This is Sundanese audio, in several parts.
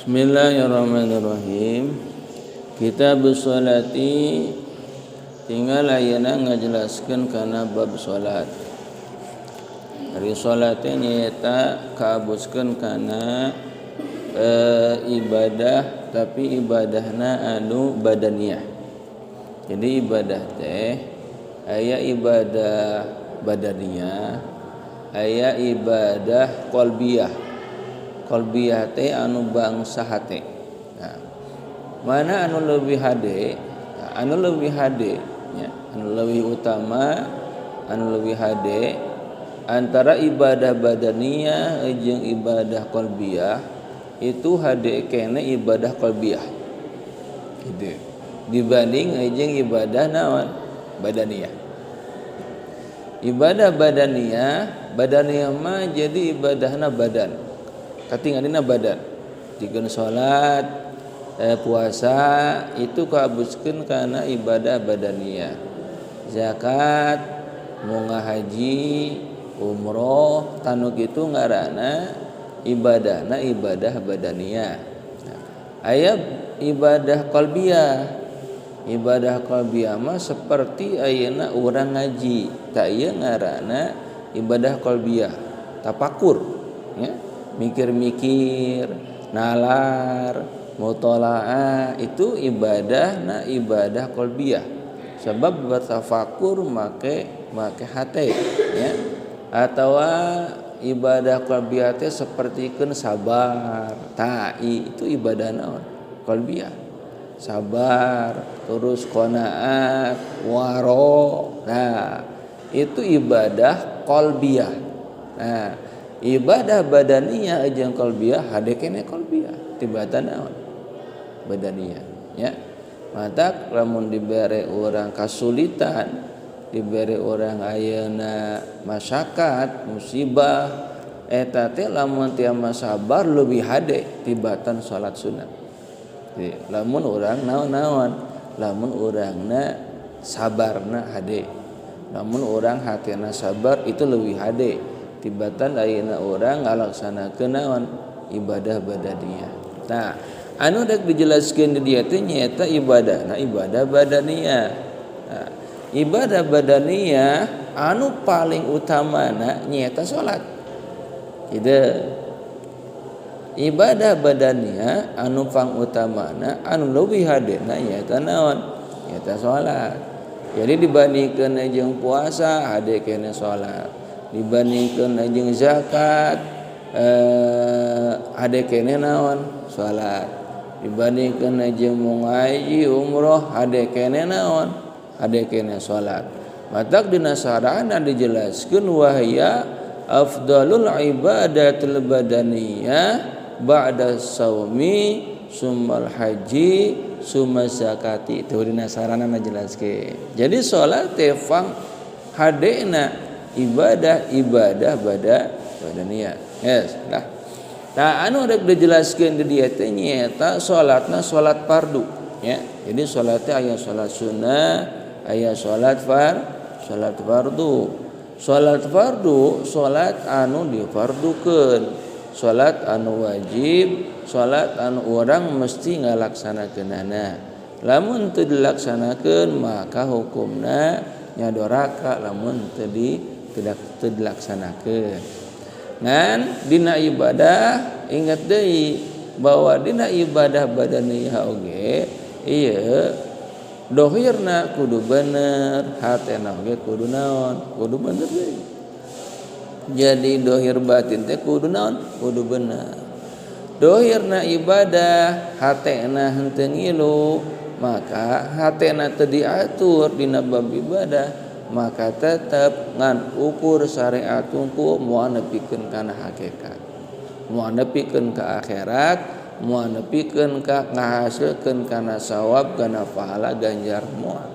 Bismillahirrahmanirrahim. Kitab sholati, tinggal ayeuna ngajelaskeun kana bab salat. Ari salat teh nyaeta kaabuskeun kana ibadah, tapi ibadahna anu badaniyah. Jadi ibadah teh aya ibadah badaniyah, aya ibadah qalbiyah. Qalbiyah teh anu bangsa hate. Nah, mana anu lebih hade? Nah, anu lebih hade ya, anu lebih utama, anu lebih hade antara ibadah badaniyah jeung ibadah qalbiyah itu hade kene ibadah qalbiyah. Gitu. Dibanding jeung ibadah naon? Badaniyah. Ibadah badaniyah, badaniyah mah jadi ibadahna badan. Katingalina badan. Jikeun salat, puasa itu kaabuskeun kana ibadah badaniyah. Zakat, munga haji, umroh, tanu kitu ngaranna ibadahna ibadah badaniyah. Nah, aya ibadah qalbiyah. Ibadah qalbiyah mah seperti ayeuna urang ngaji, tah ieu ngaranna ibadah qalbiyah, tafakur ya. Mikir-mikir, nalar, mutolaah itu ibadah na ibadah qalbiyah. Sebab bertafakur make make hate ya. Atawa ibadah qalbiyah teh sapertikeun sabar. Tah itu ibadah naon? Qalbiyah. Sabar, terus qanaat, waro. Nah, itu ibadah qalbiyah. Nah, ibadah badaniyah jeung qalbiyah hade kene qalbiyah tibatan naon? Badaniyah ya. Matak lamun dibere urang kasulitan, dibere urang ayeuna masyakat, musibah, eta teh lamun tiama sabar leuwih hade tibatan salat sunat. Jadi, lamun urang naon-naon, lamun urangna sabarna hade. Lamun urang hatena sabar itu leuwih hade tibatan ayeuna urang ngalaksanakeun naon? Ibadah badaniyah. Nah, anu rek dijelaskeun di dieu teh nyaeta ibadahna ibadah badaniyah. Nah, ibadah badaniyah anu paling utamana nyaeta salat. Gitu. Ibadah badaniyah anu pang utamana anu leuwih hadena nyaeta naon? Nyaeta salat. Jadi dibandingkeun jeung puasa hade kene salat. Dibandingkeun jeung zakat hade kene naon? Salat. Dibandingkeun jeung ngaji umroh hade kene naon? Hade kene salat. Matak dina sarana dijelaskeun wahya afdalul ibadatil badaniyah ba'da saumi summal haji summa zakati. Itu dina sarana jelaskeun. Jadi salat teh fang hadena ibadah-ibadah badaniyah. Yes, lah. Nah, anu rek dijelaskeun di dieu teh nyaeta salatna salat fardu ya. Jadi salat teh aya salat sunnah, aya salat salat fardu. Salat fardu salat anu difardukeun, salat anu wajib, salat anu urang mesti ngalaksanakeunana. Lamun teu dilaksanakeun maka hukumna nya doraka lamun teu teu dilaksanakeun. Ngan dina ibadah ingat deui bahwa dina ibadah badaniyah oge ieu dohirna kudu bener, hatena oge kudu naon? Kudu bener deui. Jadi dohir batin teh kudu naon? Kudu bener. Dohirna ibadah, hatena henteu ngilu, maka hatena teu diatur dina bab ibadah, maka tetep ngan ukur syariat tungku moal nepikeun kana hakikat, moal nepikeun ka akhirat, moal nepikeun ka ngahasilkeun kana sawab, kana pahala ganjar moal.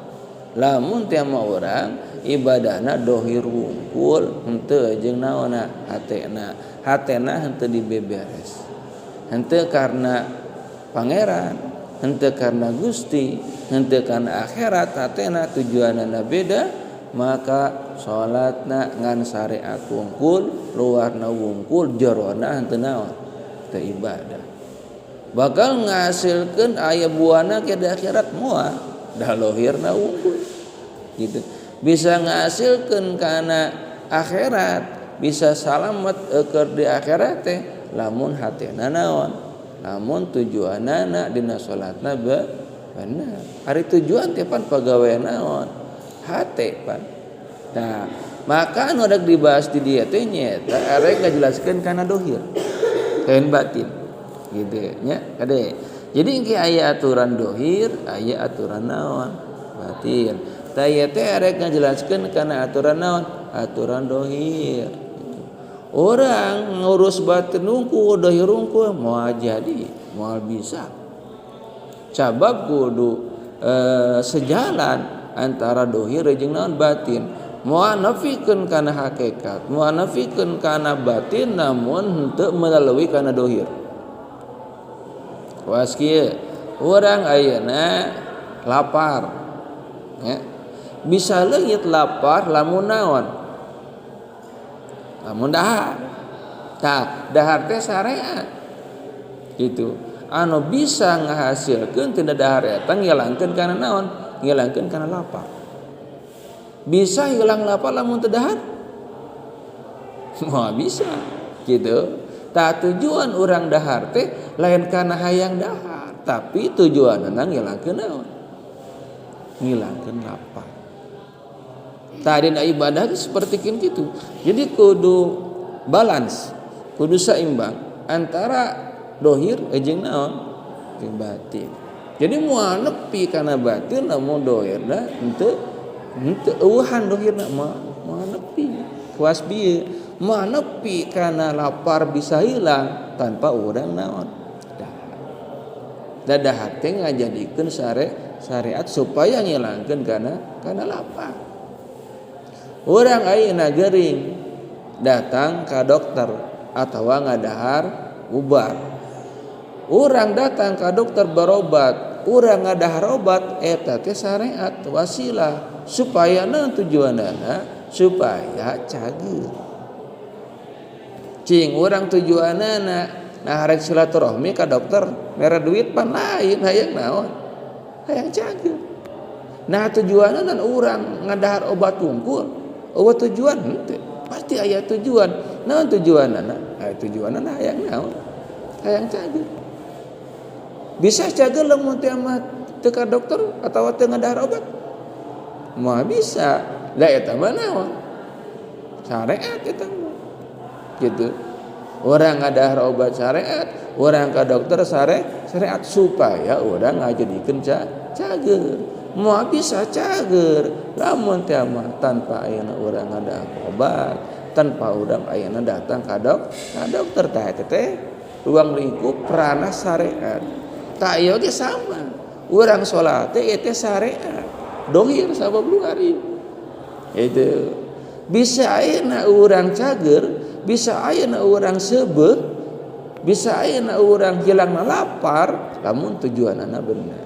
Lamun teh mah urang ibadahna dohir wungkul henteu jeung naonna hatena, hatena henteu dibeberes, henteu karena pangeran, henteu karena Gusti, henteu karena akhirat, hatena tujuanana beda, maka salatna ngan syariat wungkul, luarna wungkul, jerona henteu naon, teu ibadah. Bakal ngahasilkeun aya buana ke di akhirat moal dah lohirna unggul gitu. Bisa ngahasilkeun kana akhirat, bisa salamet keur di akhirat teh lamun hatena naon, lamun tujuanana dina salatna bener. Ari tujuan teh pan pagawean naon, hate pan. Nah, maka anu rek dibahas di dieu teh nyaeta arek ngajelaskeun kana dohir lain batin gitu nya kade. Jadi engke aya aturan dohir, aya aturan naon batin. Tah ieu teh arek ngajelaskeun kana aturan naon, aturan dohir. Orang ngurus batin unggul, dohir unggul moal jadi, moal bisa. Sabab kudu sejalan antara dohir jeung naon batin. Moal nafikeun kana hakikat, moal nafikeun kana batin namun henteu melalui kana dohir. Was kieu, urang ayeuna lapar ya. Bisa leungit lapar lamun naon? Lamun dahar. Tah, dahar teh syariat. Gitu. Anu bisa ngahasilkeun tina dahar eta ngilangkeun kana naon? Ngilangkeun kana lapar. Bisa hilang lapar lamun teu dahar? Moal bisa gitu. Tah tujuan urang dahar teh lain kana hayang dahar, tapi tujuanna ngilangkeun naon? Ngilangkeun lapar. Tah dina ibadah ge seperti kitu. Jadi kudu balance, kudu seimbang antara dohir jeung naon? Jeung batin. Jadi moal nepi kana batin lamun dohirna henteu henteu eueuhan dohirna moal nepi. Kuas bieu moal nepi kana lapar bisa hilang tanpa urang naon? Dahar. Dahar teh ngajadikeun syariat supaya ngilangkeun kana lapar. Urang ayeuna gering datang ka dokter atawa ngadahar ubat. Urang datang ka dokter berobat, urang ngadahar obat eta teh syariat wasilah supaya naon tujuanana? Supaya cager. Cing urang tujuanana nah rek silaturahmi ka dokter mere duit pan lain hayang naon? Hayang cager. Nah tujuanana urang ngadahar obat wungkul, obat tujuan henteu. Pasti aya tujuan. Naon tujuanana? Aya tujuanana hayang naon? Hayang cager. Bisa cager lamun teu mah teu ka dokter atawa teu ngadahar obat? Moal bisa. Da eta mah naon? Syariat eta mah. Gitu. Urang ngadahar obat syariat, urang ka dokter syariat supaya urang ngajadikeun cager. Moal bisa cager lamun teh mah tanpa ayeuna urang ngadahar obat, tanpa urang ayeuna datang ka dokter tah eta teh ruang lingkup ranah syariat. Tah ieu ge sama. Urang salat teh ieu teh syariat. Dohir sabab luari. Itu bisa ayeuna urang cager, bisa ayeuna urang seubeuh, bisa ayeuna urang hilang lapar lamun tujuanana bener.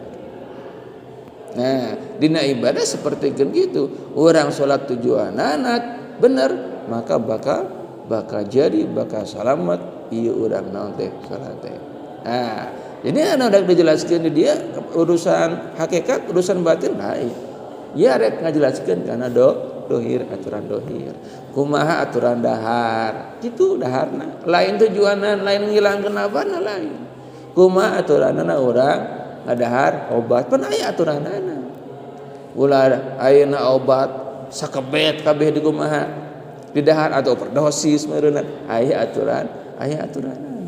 Nah, dina ibadah seperti kan gitu. Urang salat tujuanana bener, maka bakal jadi bakal salamet ieu urang naon teh salat teh. Nah, jadi anu rek dijelaskeun di dia urusan hakikat, urusan batin lain. Ya rek ngajelaskeun kana dohir, aturan dohir. Kumaha aturan dahar? Kitu daharna. Lain tujuanna, lain ngilangkeun apana lain. Kumaha aturanna urang ngadahar obat, pan aya aturanana. Ulah ayeuna obat sakebet kabeh di kumaha didahar atau overdosis meureunna, aya aturan, aya aturanana.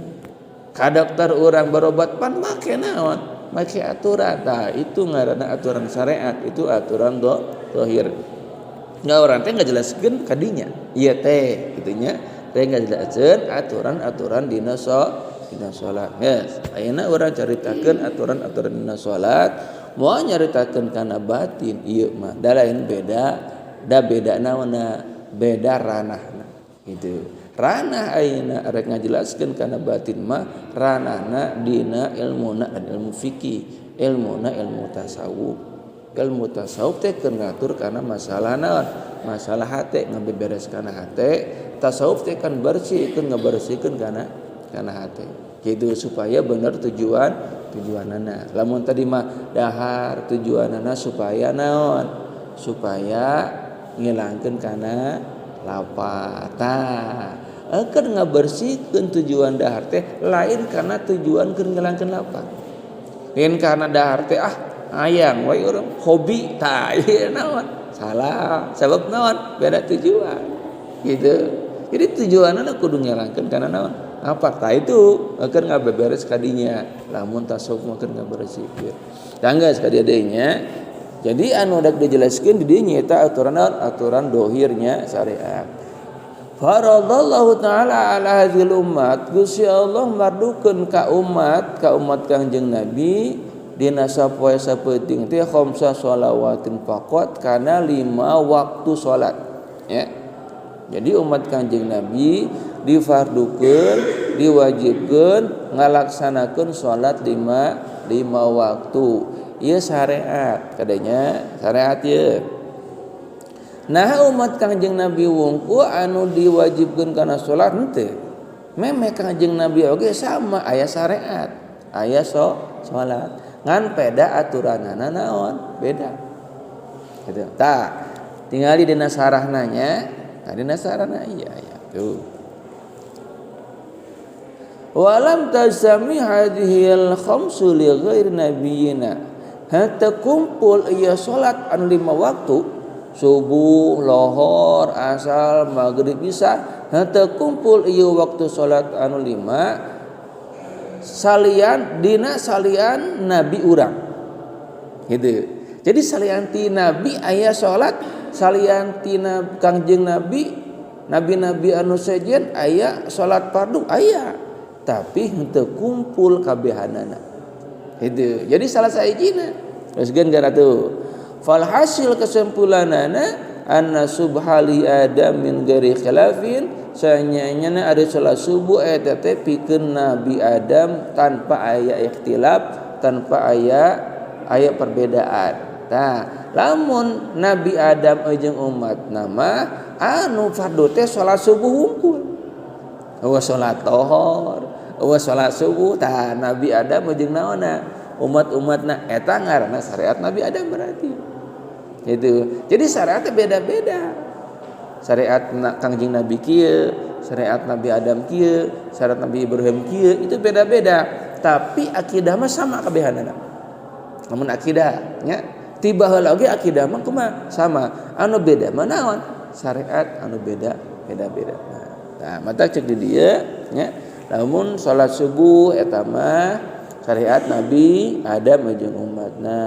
Ka dokter urang berobat pan make naon? Make aturan. Tah itu ngaranna aturan syariat, itu aturan dohir. Nggak orang teh ngajelaskeun ka dinya. Ieu teh kitu nya, teh ngajelaskeun aturan-aturan dina dina salat. Yes, ayeuna urang caritakeun aturan-aturan dina salat, moal nyaritakeun kana batin ieu mah. Da lain beda, da beda naonna, beda ranahna gitu. Ranah ayeuna rek ngajelaskeun kana batin mah ranahna dina ilmuna dan ilmu fikih, ilmuna ilmu tasawuf. Ilmu tasawuf teh keur ngatur kana masalah naon? Masalah hate, ngabeberes kana hate. Tasawuf teh kan bersih, keur ngabersihkeun kana Kana hate. Gitu supaya bener tujuanana. Lamun tadi mah dahar tujuanana supaya naon? Supaya ngilangkeun kana lapar. Tah, keur ngabersihkeun tujuan dahar teh lain karena tujuan keur ngilangkeun lapar. Lain karena dahar teh ah hayang we urang hobi tah ieu naon? Salah. Sabab naon? Beda tujuan. Gitu. Jadi tujuanana kudu ngilangkeun kana naon? Lapar. Tah itu keur ngabeberes kadinya. Lamun tasawuf mah keur ngabersihkeun. Tah geus ka dieu deui nya. Jadi anu dak dijelaskeun di dieu nyaeta aturan naon? Aturan dohirnya syariat. Faradallahu ta'ala ala hadhil umat, Gusti Allah mardukeun ka umat Kangjeng Nabi dina sapoe sapeuting teh khamsa sholawatin faqat kana 5 waktu salat ya. Jadi umat Kangjeng Nabi difardukeun, diwajibkeun ngalaksanakeun salat lima waktu. Ieu syariat kadanya, syariat ieu. Nah umat Kangjeng Nabi wungkul anu diwajibkeun kana salat henteu. Memeh Kangjeng Nabi oge sama aya syariat, aya salat. Ngan beda aturanana naon? Beda. Gitu. Tah, tingali dina sarahna nya, nah dina sarahna iya aya tuh. Walam tazami hadhil khamsu li ghairi nabiyina. Hatta kumpul ieu salat anu 5 waktu, subuh, lohor, asar, maghrib, isya, henteu kumpul ieu waktu salat anu 5 salian dina salian nabi urang. Gitu. Jadi salian ti nabi aya salat, salian tina Kangjeng Nabi, nabi-nabi anu sejen aya salat fardu aya, tapi henteu kumpul kabehanana. Gitu. Jadi salah sahijina. Teruskeun kana tuh. Falhasil kesimpulanana anna subhali adam min ghairi khilafin, sanyanya ada salat subuh eta teh pikeun Nabi Adam tanpa aya ikhtilaf, tanpa aya perbedaan. Tah, lamun Nabi Adam jeung umat nama anu fardu teh salat subuh wungkul. Eueuh salat lohor, eueuh salat subuh. Tah Nabi Adam jeung naonna? Umat-umatna eta ngaranna syariat Nabi Adam berarti. Gitu. Jadi syariatnya beda-beda. Syariat Kangjeng Nabi kieu, syariat Nabi Adam kieu, syariat Nabi Ibrahim kieu, itu beda-beda. Tapi akidah mah sama kabehanana. Namun akidah nya tiba heula oge akidah mah kumaha? Sama. Anu beda mah naon? Syariat anu beda, beda-beda. Nah, mata cek di dieu nya, lamun salat subuh eta mah syariat Nabi Adam jeung umatna.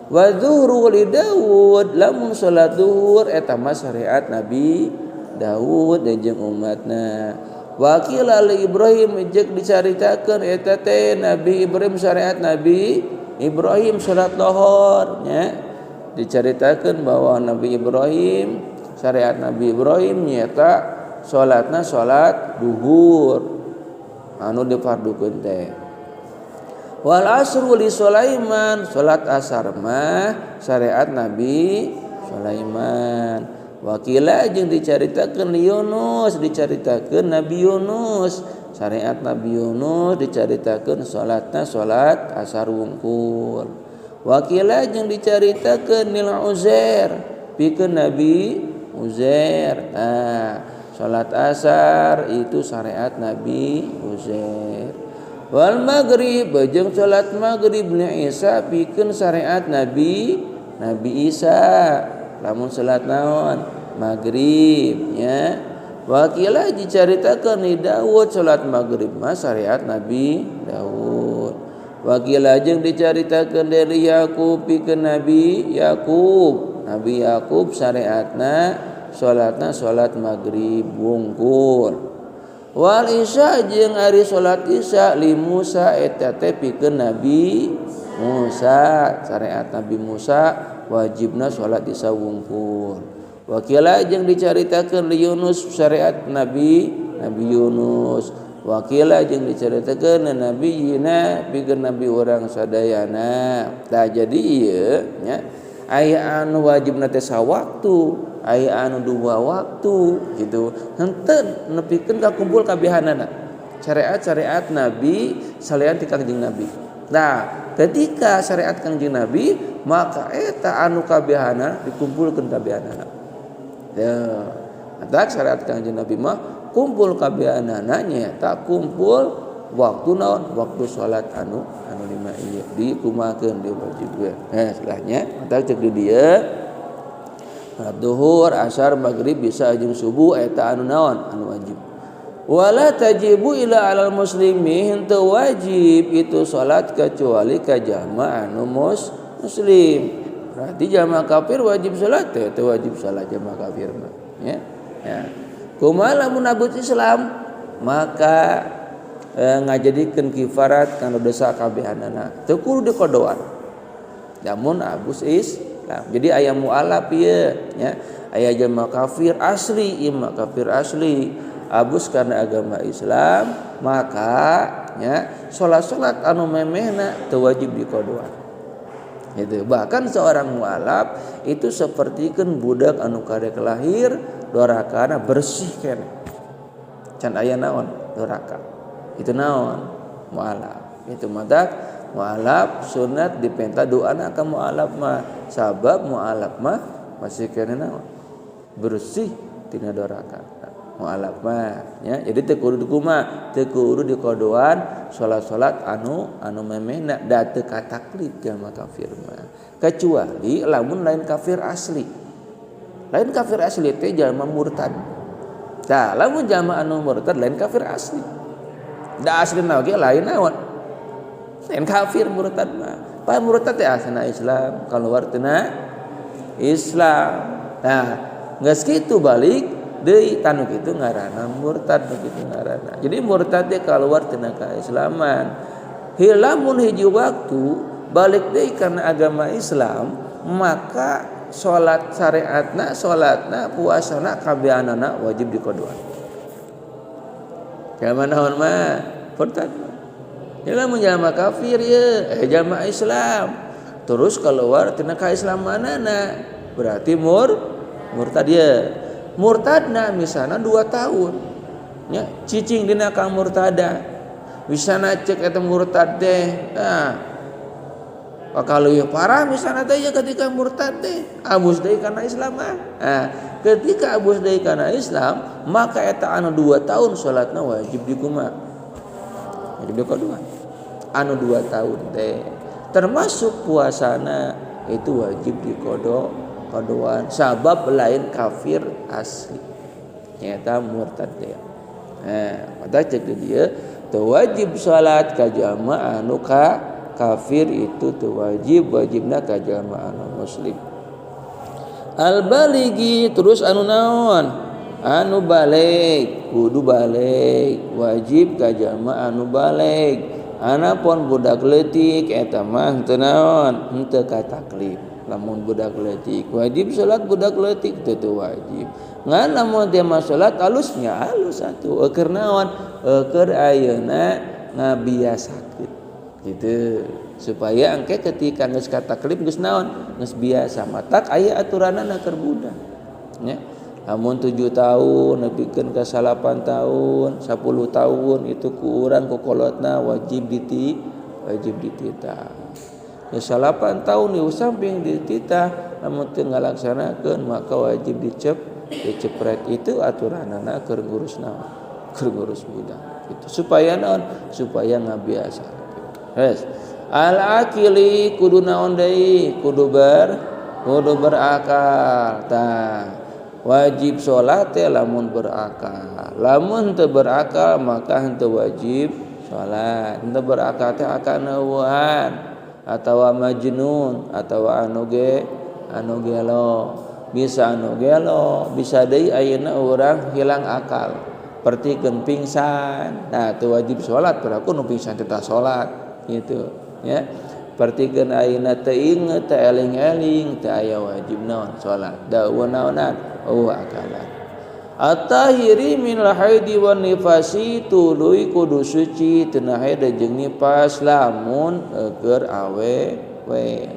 Wa zuhru li Daud, lamun salat zuhur eta mah syariat Nabi Daud jeung umatna. Wa qila li Ibrahim, jeung dicaritakeun eta teh Nabi Ibrahim, syariat Nabi Ibrahim salat lohor nya. Dicaritakeun bahwa Nabi Ibrahim, syariat Nabi Ibrahim nyata salatna salat duhur anu difardukeun teh. Wal asru li Sulaiman, salat asar mah syariat Nabi Sulaiman. Wakila jeung dicaritakeun li Yunus, dicaritakeun Nabi Yunus, syariat Nabi Yunus dicaritakeun salatna salat asar wungkul. Wakila jeung dicaritakeun lil Uzair, pikeun Nabi Uzair. Nah, salat asar itu syariat Nabi Uzair. Wal maghrib jeung salat maghrib li Isa, pikeun syariat Nabi Isa. Lamun salat naon? Maghrib nya. Wakila dicaritakeun li Daud, salat maghrib mah syariat Nabi Daud. Wakila jeung dicaritakeun dari Yakub, pikeun Nabi Yakub. Nabi Yakub syariatna salatna salat maghrib wungkul. Wal isya jeung ari salat isya li Musa, eta teh pikeun Nabi Musa, syariat Nabi Musa wajibna salat isya wungkul. Wakila jeung dicaritakeun li Yunus, syariat Nabi Yunus. Wakila jeung dicaritakeun Nabi Yina, pikeun Nabi urang sadayana. Tah jadi ieu nya aya anu wajibna teh sawaktu, aya anu dua waktu gitu. Henteu nepikeun ka kumpul kabehanana. Syariat-syariat Nabi salian ti Kangjeng Nabi. Nah, ketika syariat Kangjeng Nabi maka eta anu kabehana dikumpulkeun kabehanana. Ya, matak syariat Kangjeng Nabi mah kumpul kabehanana nyaeta kumpul waktu naon? Waktu salat anu anu lima ieu dikumakeun diwajibkeun. Nah, istilahnya matak cek di dieu salat duhur, asar, maghrib bisa jeung subuh eta anu naon? Anu wajib. Wala tajibu ila alal muslimi, henteu wajib itu salat kecuali ka jamaah anu muslim. Berarti jamaah kafir wajib salat teh, teu wajib salat jamaah kafir mah, ya. Ya. Kumaha lamun abut Islam maka ngajadikeun kifarat kana dosa kabehanana. Teu kudu dikodoan. Namun abus Islam. Jadi aya mualaf ieu nya, aya jamaah kafir asli, ieu mah kafir asli. Abus karena agama Islam maka nya salat-salat anu memehna teu wajib dikodoan. Gitu. Bahkan seorang mualaf itu sapertikeun budak anu karek lahir dorakana bersih keneh. Can aya naon doraka. Itu naon mualaf. Itu matak mualaf sunat dipenta doana ka mualaf mah, sabab mualaf mah masih keneh naon bersih tina doraka. Mualaf mah ya, jadi teu kudu kumaha, teu kudu dikodoan salat-salat anu anu memehna da teu kataklif jalma kafir mah, kecuali lamun lain kafir asli. Lain kafir asli teh jalma murtad. Tah lamun jalma anu murtad lain kafir asli, da aslina oge lain naon, lain kafir murtad mah. Pa murtad teh asalna Islam keluar tina Islam. Nah geus kitu balik deui tanu kitu ngaranna murtad, nu kitu ngaranna. Jadi murtad teh keluar tina keislaman. Hilamun hiji waktu balik deui karena agama Islam, maka salat syariatna, salatna, puasana, kabehanana wajib dikodoan. Jalma naon mah murtad. Lamun jalma kafir ye, jalma Islam terus keluar tina keislamanana berarti murtad ye. Murtadna misalnya 2 tahun nya cicing dina ka murtada, misalnya cek eta murtad teh, nah bakal leuwih parah misalnya teh ya ketika murtad teh abus deui kana Islam mah. Nah, ketika abus deui kana Islam maka eta anu 2 tahun salatna wajib dikumaha, wajib dikodoan anu 2 tahun teh, termasuk puasana itu wajib dikodo kodoan sabab lain kafir asli nyata murtad teh. Nah, maka cek dia teu wajib salat ka jamaah anu ka kafir itu teu wajib, wajibna ka jamaah anu muslim. Al baligi terus anu naon? Anu balik, kudu balik, wajib ka jamaah anu balik. Anapun budak leutik eta mah teu naon, henteu kataklif. Lamun budak leutik wajib salat budak leutik teu wajib. Ngan lamun teu mah salat alusnya alus atuh. Eukeun naon? Eukeun ayeuna ngabiasakeun. Gitu. Supaya engke ketika geus kataklif geus naon? Geus biasa. Matak aya aturanana keur budak. Nya. Lamun 7 tahun nepikeun ka 8 tahun, 10 tahun itu ku urang ku kolotna wajib wajib dititah. Ya 8 tahun di samping dititah lamun teu ngalaksanakeun maka wajib dicepret. Itu aturanana keur ngurus naon? Keur ngurus budak. Itu supaya naon? Supaya ngabiasa. Hes. Al akili kudu naon deui? Kudu berakal. Tah wajib salat teh lamun berakal. Lamun teu berakal maka henteu wajib salat. Henteu berakal teh akan eueuhan atawa majnun atawa anu gelo. Bisa anu gelo, bisa deui ayeuna urang hilang akal. Pertikeun pingsan. Nah, teu wajib salat berarti nu pingsan teh salat gitu ya. Pertikeun ayeuna teu inget, teu eling-eling, teu aya wajib naon salat. Da eueuh naonan? Eueuh akalan. At-tahiri min al-haidi wan nifasi tuluy kudu suci tina haid jeung nifas lamun keur awewe.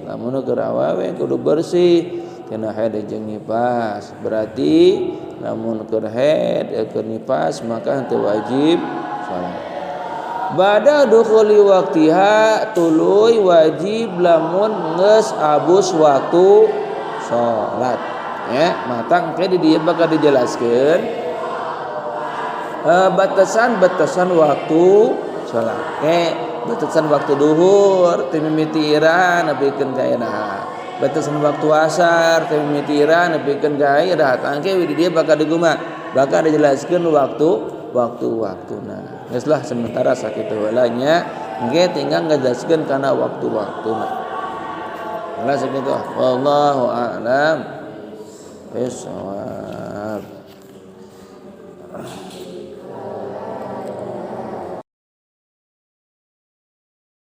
Lamun keur awewe kudu bersih tina haid jeung nifas. Berarti lamun keur haid keur nifas maka henteu wajib salat. Bada dukhuli waktiha tuluy wajib lamun geus abus waktu salat ya. Matang ke di dieu bakal dijelaskeun batasan-batasan waktu salat. Ke batasan waktu duhur ti mimiti iraha nepikeun ka iraha, batasan waktu asar ti mimiti iraha nepikeun ka iraha. Tangke di dieu bakal diguma bakal dijelaskeun waktu waktu waktuna. Geus lah, sementara sakitu heula nya. Engke tinggal ngajelaskeun kana waktu-waktuna. Lah, sakitu, wallahu a'lam bissawab.